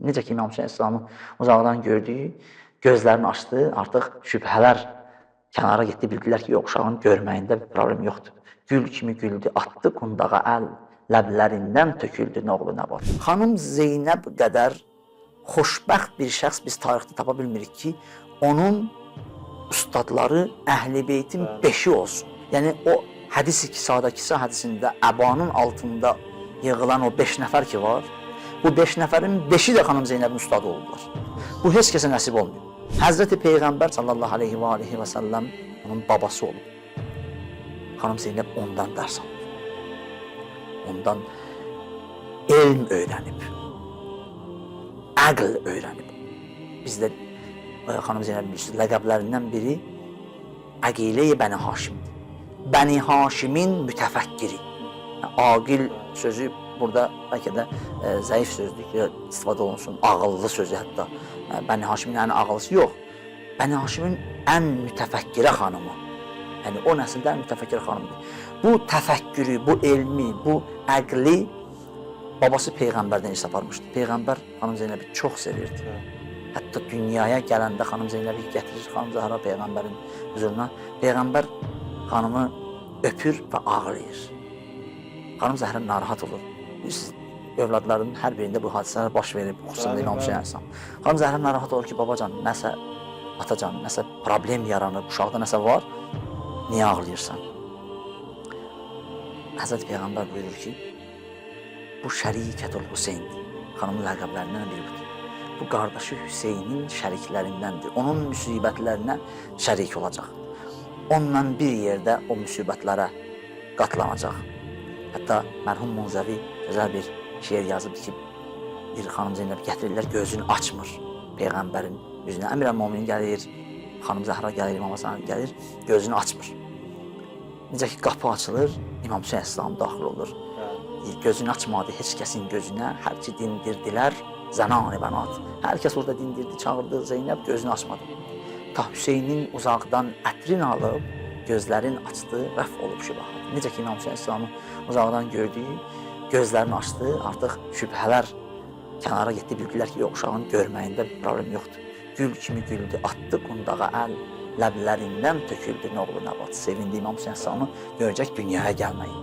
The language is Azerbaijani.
Necə ki İmam Hüseyn əleyhissalamı uzaqdan gördü, gözlərini açdı, artıq şübhələr kənara getdi, bildilər ki, yox, uşağın görməyində bir problem yoxdur. Gül kimi güldü, atdı qundağa əl, ləblərindən töküldü noğlu nəbat. Xanım Zeynəb qədər xoşbəxt bir şəxs biz tarixdə tapa bilmirik ki, onun ustadları Əhl-i Beytin beşi olsun. Yəni o hədis-i kisada, kisa hədisində əbanın altında yığılan o 5 nəfər ki var, bu 5 nəfərin beşi də xanım Zeynəbin ustadı oldular. Bu heç kəsə nəsib olmuyor. Həzrəti Peyğəmbər sallallahu aleyhi və alihi və səlləm onun babası olub. Xanım Zeynəb ondan dərs alıb. Ondan elm öyrənib. Əql öyrənib. Bizdə xanım Zeynəb bilirsiniz, ləqəblərindən biri Əqilə-i Bəni Haşimdir. Bəni Haşimin mütəfəkkiri. Yəni, aqil sözü burada bəlkə də zəif sözdür ki, istifadə olunsun, ağıllı sözü hətta. Bəni Haşimin ən ağıllısı yox. Bəni Haşimin ən mütəfəkkirə xanımı. Yəni o nəsildə ən mütəfəkkir xanımdır. Bu təfəkkürü, bu elmi, bu əqli babası Peyğəmbərdən irs aparmışdı. Peyğəmbər xanım Zeynəbi çox sevirdi. Hətta dünyaya gələndə xanım Zeynəbi gətirir xanım Zəhra Peyğəmbərin huzuruna. Peyğəmbər xanımı öpür və ağlayır. Xanım Zəhra narahat olur. Bilirsiniz, övladların hər birində bu hadisələr baş verib, xüsusən də İmam Hüseyn əleyhissalam. Xanım Zəhra narahat olur ki, babacan, nəsə, atacan, nəsə problem yaranıb, uşaqda nəsə var, niyə ağlayırsan? Həzrəti Peyğəmbər buyurur ki, bu şərikətül Hüseyndir. Xanımın ləqəblərindən biri budur. Bu qardaşı Hüseynin şəriklərindəndir. Onun müsibətlərinə şərik olacaq. Onunla bir yerdə o müsibətlərə qatlanacaq. Hətta mərhum Munzəvi gözəl bir şeir yazıb ki, bir xanım Zeynəb gətirirlər, gözünü açmır Peyğəmbərin üzünə. Əmir əl-Möminin gəlir, xanım Zəhra gəlir, İmam Hasan gəlir, gözünü açmır. Necə ki qapı açılır, İmam Hüseyn əleyhissalam daxil olur. Gözünü açmadı heç kəsin gözünə, hər ki dindirdilər zənan-ı bənat. Hər kəs orada dindirdi, çağırdı Zeynəb, gözünü açmadı. Ta Hüseynin uzaqdan ətrin alıb, gözlərin açdı, rəf olub şübhət. Necə ki İmam Hüseyn əleyhissalamı uzaqdan gördü, gözlərini açdı, artıq şübhələr kənara getdi, bildilər ki, yox, uşağın görməyində bir problem yoxdur. Gül kimi güldü, atdı qundağa əl, ləblərindən töküldü noğlu nəbat. Sevindi İmam Hüseyn əleyhissalamı görəcək dünyaya gəlməyi.